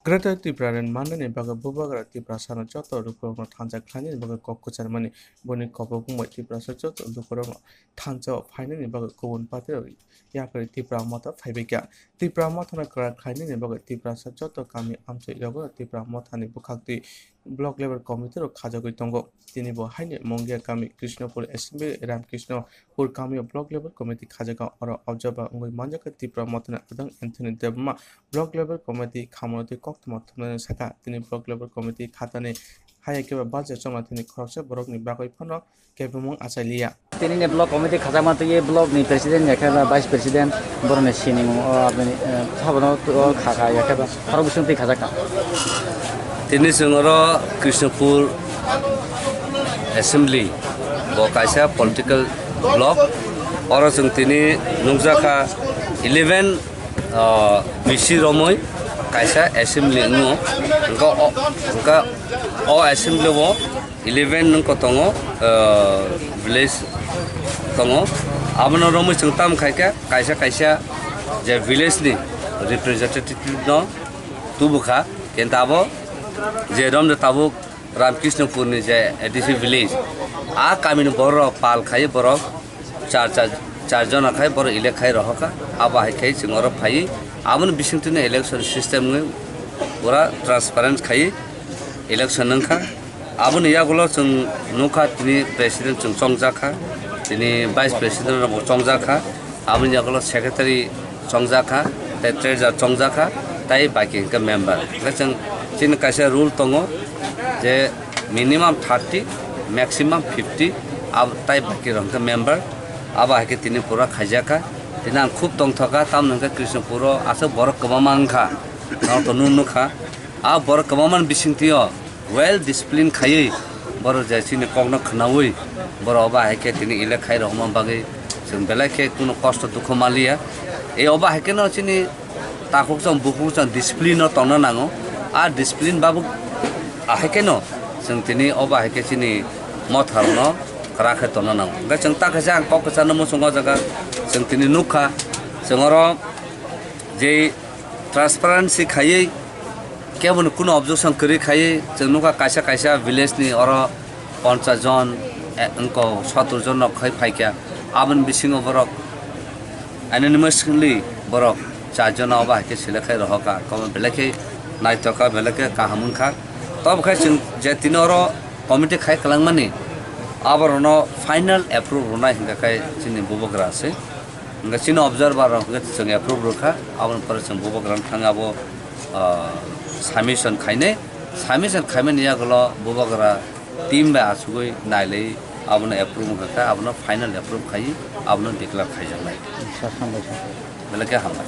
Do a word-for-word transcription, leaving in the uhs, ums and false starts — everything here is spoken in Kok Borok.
Greater Tipraland mannani bagwi Bubagra Tiprasano joto lukurokno thansa khlainani bagwi kok kwcharmani. Boni kobok wngwi Tiprasa joto lukurokno thansa o phainani bagwi kubun party rok yakarwi Tipra Motha phaibaikha. Tipra Mothano kwrak khlainani bagwi Tiprasa joto kami amchai rogno Tipra Mothani bwkhaktwi block level committee rok khajagwi tongo. Tini bo haino Mongia kami Krishnapur Assembly Ramkrishna Pur kamio block level committee khajaka, oro observer wngwi manjak kha Tipra Mothani adang Anthony Debbarma block level committee khamano tei koktwma thumnani sakha. Tini block level committee khatani haya khe ba budget chongma thani khoroksa borokni bagwi phano kebengmung achai liya. Tini ni block committee khajakma twi block ni president ya khe ba vice president borokni sinimung o aboni, eh, sabono o kha kha ya khe ba khorok bising twi khajak kha. Tini chwng oro Krishnapur Assembly bo kaisa political block. Oro chwng tini nukjakha eleven, ah, B C romwi kaisa assembly wngo. Hwnkhe o, hwnkhe o assembly o eleven nungko tongo, ah, village tongo. Abono romwi chwng tamo khaikha kaisa kaisa je village ni representative no tubukha. Kenta abo je romde tabuk Ramkrishnopurni je A D C village, a kamini borok pal khai borok char, char, char jona khai borok elect khai rohorkha. Abo hai khai chwng oro phaiwi aboni bisingtwino election system wngwi pura transparent khai election wngkha. Aboni yagulo chwng nukha tini president chwng chongjakha, tini vice president rokbo chongjakha. Aboni yagulo secretary chongjakha, tei treasurer chongjakha, tei baki hwnkhe member. Hwnkhe chwng chini kaisa rule tongo je minimum thirty, maximum fifty, ab-, tei baki rok hwnkhe member. Abo hai khe tini pura khaijakha. Tini ang khub tongthokha, tamoni hwnkhe Krishnapuro aswk borok kwbangma wngkha, norok to nuk nukha. A borok kwbangmani bisingtwi o well discipline khaiwi borok je chini kokno khwnaui borok obo hai khe tini elect khai rohorma bagwi chwng belai khe kunu kosto dukhu manliya. E obo hai kheno chini takhuk chwng bukhuk chwng discipline o tongna nango. A discipline babuk ahai kheno chwng tini obo hai khe chini motharno kwrak khe tongna nango. Hwnkhe chwng ta khe ang kok kwcharno muchungo o jaga chwng tini nukha chwng oro je transparency khaiwi keboni kunu objection kwrwi khaiwi chwng nukha kaisa kaisa village ni oro ponchas jon, eh, wngko sottor jon rok khai phaikha. Aboni bisingo borok unanimously borok char jona obo hai khe select khai rohorkha. Komo belai khe naithokha, belai khe kaham wngkha. Tobo khai chwng je tini oro committee khai kwlangmani aborokno final approve rwnai hwnkha khe chini bubagra se. Hwnkhe chini observer rok hwnkhe chwng approve rwkha, aboni pore chwng bubagrano thangwi abo, ah, submission khainai. Submission khaimani yagulo bubagra team bai achugwi nailai abono approve wngkha khe, abono final approve khaiwi abono declare khaijaknai. Sir, hambai sir. Belai khe hambai.